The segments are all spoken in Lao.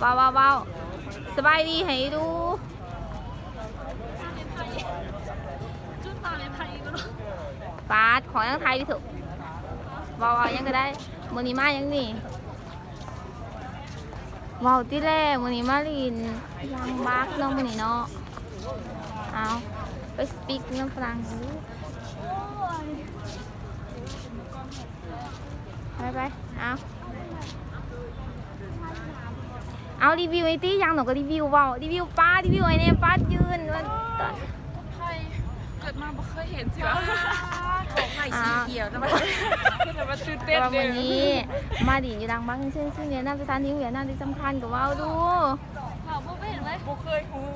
ເວົ້າ ເວົ້າ ເວົ້າ ສະບາຍດີໃຫ້ດູ. ປາດ ຂໍຍັງໄທຢູ່ເຖາະ. ເວົ້າ ເວົ້າຫຍັງກໍໄດ້. ມື້ນີ້ມາຫຍັງນີ້? ເວົ້າຕິແລະ ມື້ນີ້ມາຫຼິ້ນລາງບັກເນາະ ມື້ນີ້ເນາະ. ເອົາ ໄປສະປິກນຳຝຣັ່ງ ໄປ ໄປ ເອົາ ເອົາ ຣີວິວໄອ້ຕິ ຫຍັງໜໍກໍຣີວິວ ເວົ້າ ຣີວິວປາ ຣີວິວໄອ້ແນມປາ ຢືນ ໄທ ເກີດມາບໍ່ເຄີຍເຫັນຊິວະ ຂອງໃໝ່ສີຂຽວ ແຕ່ວ່າ ແຕ່ວ່າຕື່ນເຕັ້ນ ແຕ່ວ່າມື້ນີ້ມາຫຼິ້ນຢູ່ລາງບັກ ເຊັ່ນ ຊື່ຫວຽດນາມ ສະຖານທີ່ຫວຽດນາມທີ່ສຳຄັນກໍເວົ້າດູ. ເຮົາບໍ່ເຫັນເລີຍ ບໍ່ເຄີຍຮູ້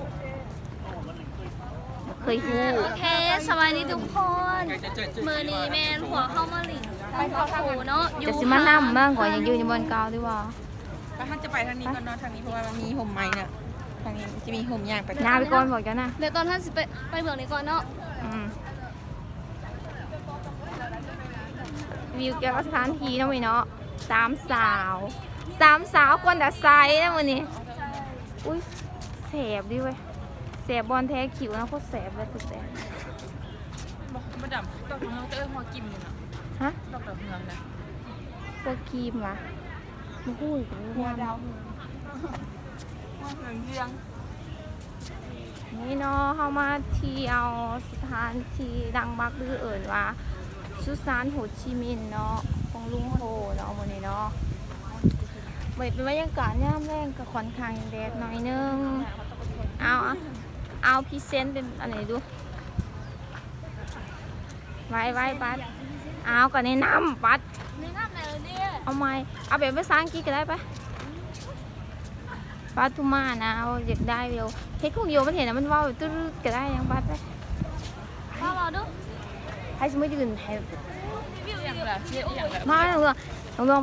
ເຄີຍຮູ້. ໂອເຄ ສະບາຍດີທຸກຄົນ ມື້ນີ້ແມ່ນພວກເຮົາມາຫຼິ້ນຕຳບັກຫຸ່ງເນາະ ຢູ່ ຈະຊິມານຳເບິ່ງ ຂ້ອງທາງ ຂ້ອຍຍັງຢູ່ຢູ່ບ່ອນເກົ່າຢູ່ບໍ່? ແລ້ວເຮົາຈະໄປທາງນີ້ກ່ອນເນາະ ທາງນີ້ ເພາະວ່າມັນມີຮົ່ມໄມ້ນະ ທາງນີ້ຈະມີຮົ່ມ ຍ່າງໄປ ຍ່າງໄປກ່ອນ ບອກເຈົ້ານະ. ແລ້ວຕອນເຮົາຊິໄປ ໄປເບື້ອງນີ້ກ່ອນເນາະ. ອືມ ວິວກ່ຽວກັບສະຖານທີ່ເນາະ ມື້ນີ້ເນາະ. ສາມສາວ ສາມສາວກວນດາໄຊນະມື້ນີ້. ອຸ້ຍ ແສບເດ້ເວີຍ ແສບບ່ອນແທ້ຄິວນະ ໂຄດແສບເລີຍ ໂຄດແສບ. ບໍ່ ບໍ່ດຳ ດອກດາວເຮືອງ ເອີ້ຍ ຫົວກິມນີ້ນະ. ຮະ? ດອກດາວເຮືອງນະ ຫົວກິມຫວາ? ບໍ່ຮູ້ອີກ ຫົວດາວເຮືອງ ຫົວເຮືອງເຮືອງ. ນີ້ເນາະ ເຮົາມາທ່ຽວສະຖານທີ່ດັງບັກ ຫຼື ເອີ້ນວ່າສຸສານໂຮຈິມິນເນາະ ຂອງລຸງໂຮເນາະ ມື້ນີ້ເນາະ. ເປັນບັນຍາກາດຍາມແລງ ກໍຂ້ອນຂ້າງແດດໜ້ອຍໜຶ່ງ. ເອົາ ເອົາ ພຣີເຊັນເປັນອັນນີ້ດູ. ໄວໆ ບັດ ອ້າວ ກໍແນະນຳ ບັດ ແນະນຳແລ້ວເດ້. ເອົາໃໝ່ ເອົາແບບພາສາອັງກິດກໍໄດ້ ໄປ. ປາທຸມານະ ເອົາ ຢາກໄດ້ ເຮັດຂອງໂຍ ມັນເຫັນແລ້ວມັນເວົ້າຕຶດໆ ກໍໄດ້ຫຍັງ ບັດ ໄປ. ເວົ້າ ເວົ້າດູ ໃຜຊິມາຢືນໃຫ້ ມາ ນ້ອງໆ.